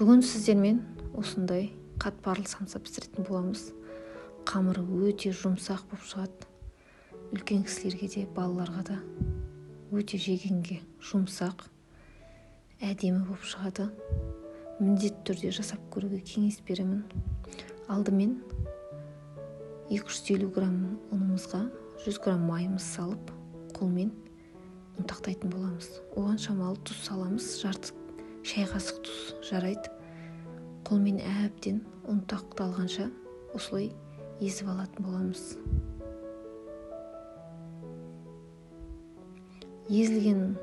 Бүгін сіздермен осындай қатпарлы самса пісіретін боламыз. Қамыры өте жұмсақ болып шығады. Үлкен кісілерге де, балаларға да өте жегенге жұмсақ, әдемі болып шығады. Міндетті түрде жасап көруге кеңес беремін. Алдымен 250 грамм ұнымызға 100 грамм майымыз салып, қолмен ұнтақтайтын боламыз. Оған шамалы тұз саламыз, жарты шай қасық тұз жарайды. Қолмен әбден ұнтақталғанша осылай езіп алатын боламыз. Езілген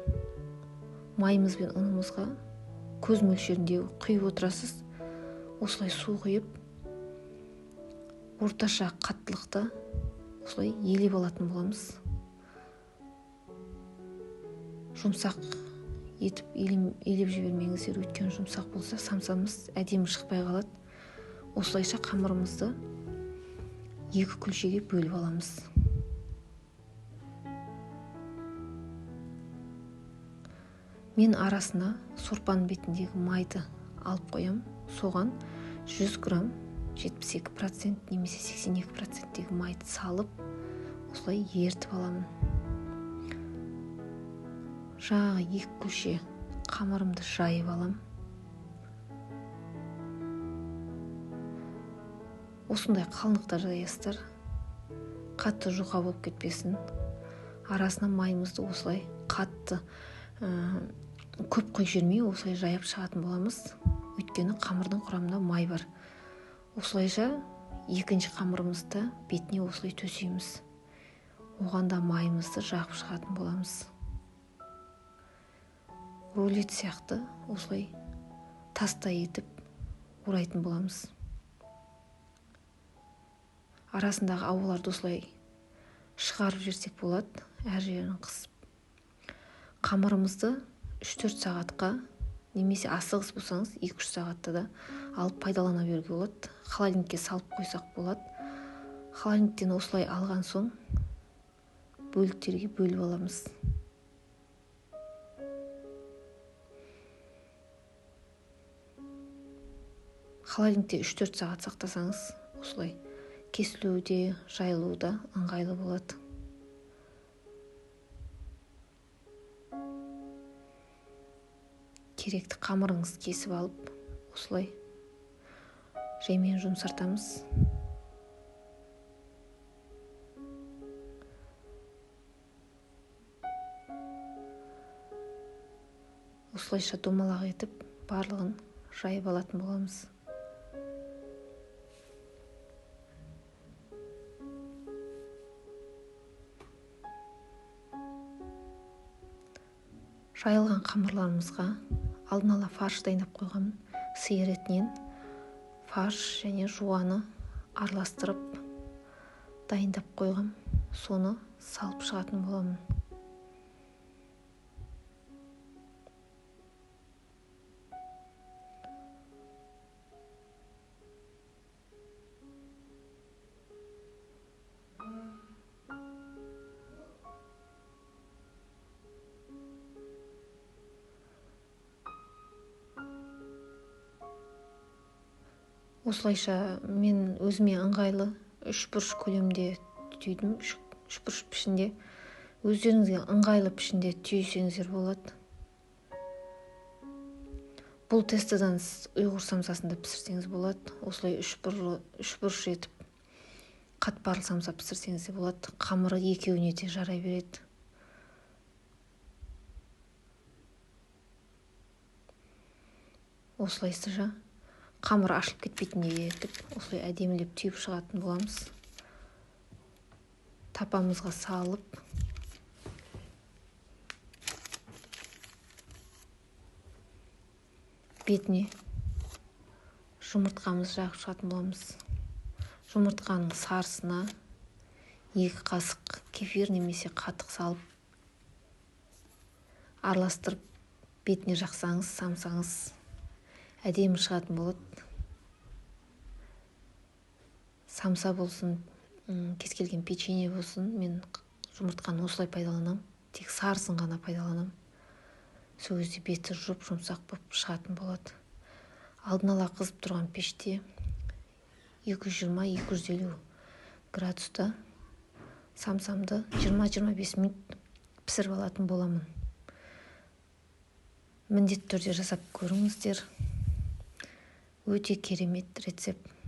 майымыз бен ұнымызға көз мөлшерінде құйып отырасыз. Осылай су құйып, орташа қаттылықта осылай елеп алатын боламыз. Жұмсақ етіп елеп жібермеңіздер, өйткені жұмсақ болса самсамыз әдемі шықпай қалады. Осылайша қамырымызды екі күлшеге бөліп аламыз. Мен арасына сорпаның бетіндегі майды алып қоям. Соған 100 грамм 72% немесе 82%-тегі майды салып, осылай ертіп аламын. Жаңағы екі күлше қамырымды жайып алам. Осындай қалыңдықта жаясыздар, қатты жұқа болып кетпесін. Арасына майымызды осылай қатты көп құйып жібермей осылай жайып шығатын боламыз. Өйткені қамырдың құрамында май бар. Осылайша екінші қамырымызды бетіне осылай төсейміз. Оған да майымызды жағып шығатын боламыз. Рулет сияқты осылай тастай етіп орайтын боламыз. Арасындағы ауаларды осылай шығарып жіберсек болады, әр жерін қысып. Қамырымызды 3-4 сағатқа немесе асығыс болсаңыз 2-3 сағатта да алып пайдалана беруге болады. Холодильникке салып қойсақ болады. Холодильниктен осылай алған соң бөліктерге бөліп аламыз. Холодильникте 3-4 сағат сақтасаңыз, осылай кесілуі де, жайылуы да ыңғайлы болады. Керекті қамырыңызды кесіп алып, осылай жаймен жұмсартамыз. Осылайша домалақ етіп, барлығын жайып алатын боламыз. Жайылған қамырларымызға алдын ала фарш дайындап қойғанмын. Сиыр етінен фарш және жуаны араластырып дайындап қойғам. Соны салып шығатын боламын. Осылайша мен өзіме ыңғайлы үш бұрыш көлемде түйдім, үш бұрыш пішінде. Өздеріңізге ыңғайлы пішінде түйсеңіздер болады. Бұл тестодан сіз ұйғыр самсасын да пісірсеңіз болады. Осылай үш бұрыш етіп қатпарлы самса пісірсеңіз де болады. Қамыры екеуіне де жарай береді. Осылайша қамыр ашылып кетпейтіндей етіп, осылай әдемілеп түйіп шығатын боламыз. Тапамызға салып, бетіне жұмыртқамызды жағып шығатын боламыз. Жұмыртқаның сарысына 2 қасық кефир немесе қатық салып, араластырып бетіне жақсаңыз, самсаңыз әдемі шығатын болады. Самса болсын, кез келген печенье болсын, мен жұмыртқаны осылай пайдаланамын. Тек сарысын ғана пайдаланамын. Сол кезде беті жұп-жұмсақ болып шығатын болады. Алдын ала қызып тұрған пеште 220-250 градуста самсамды 20-25 минут пісіріп алатын боламын. Міндетті түрде жасап көріңіздер. Өте керемет рецепт.